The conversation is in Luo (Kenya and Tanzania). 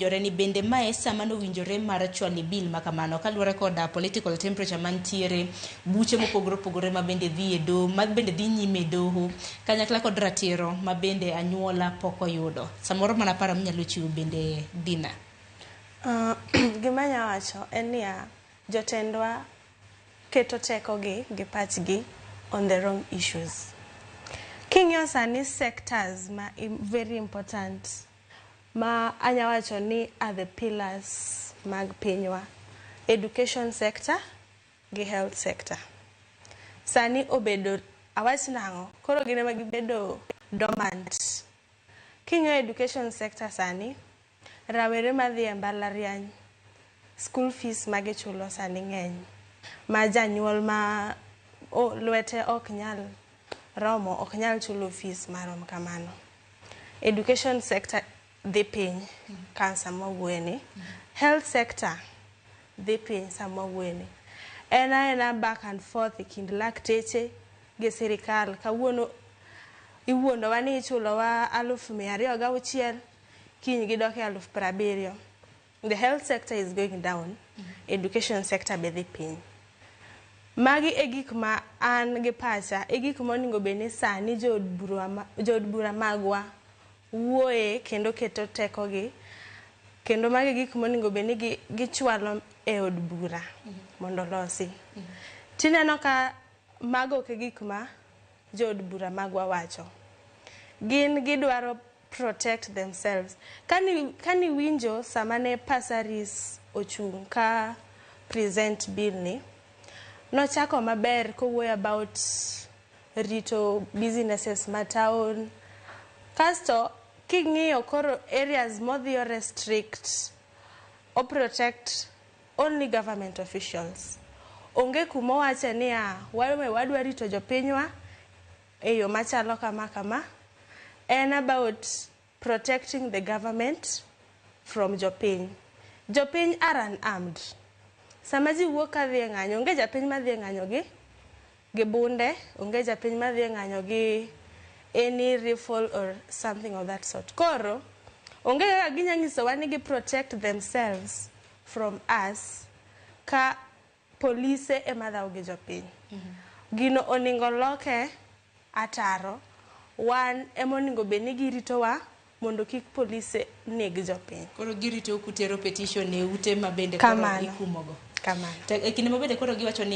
Penjore ni bende mae sama nowinjore mar chwalo bill ma kamano kaluwore koda political temperature mantiere, buche mopogore opogore ma bende dhi e doho, ma bende dhi nyime e doho kanyakla kod ratiro ma bende anyuola pok oyudo. Samoro mana paro minyalo chiwo bende, Dina. Gima anya wacho en niya, jotendwa keto tekogi gi pachgi on the wrong issues. King'iyo sani sectors ma very important ma anya wacho ni are the pillars mag pinywa: education sector gi health sector. Sani obedo, awach nang'o, koro gin ema gibedo dormant. King'iyo education sector sani, rawere madhi e mbalariany, school fees magichulo sani ng'eny ma janyuol ma lwete ok nyal romo ok nyal chulo fees marom kamano. Education sector dhi piny ka sama wawuoye ni. Health sector dhi piny sama wawuoye ni. En aena back and forth e kind lakteche gi sirikal. Kawuono iwuondowa ni ichulowa 206,000, kiny gidok e 70,000. The health sector is going down, education sector be dhi piny. Magi e gik ma an gi pacha, e gik monego bed ni sani jood bura magwa wuoye kendo keto tekogi, kendo magi e gik monego bed ni gichwalo e od bura mondo olosi. Tineno ka mago ok e gik ma jood bura magwa wacho. Gin gidwaro protect themselves. Kani winjo sama ne Passaris ochung' ka present bill ni, nochako maber kowuoyo about rito businesses ma town. Kasto king'iyo koro areas modhi o restrict, o protect only government officials. Onge kuma owache niya, wawe wadwa rito jopinywa e yo machalo kama kama. En about protecting the government from jopiny. Jopiny are unarmed. Sama ji wuok kadhi e ng'anyo, onge japiny madhi e ng'anyo gi bunde, onge japiny madhi e ng'anyo gi any rifle or something of that sort. Koro, onge kaka ginya nyisowa ni gi protect themselves from us ka polise ema dhaw gi jopiny. Gino onego loke ataro, wan ema onego bed ni giritowa mondo kik polise neg jopiny. Koro girito kutero petition e ute ma bende koro Kamano. ikumogo. Kamano. To e kinde ma bende koro giwacho ni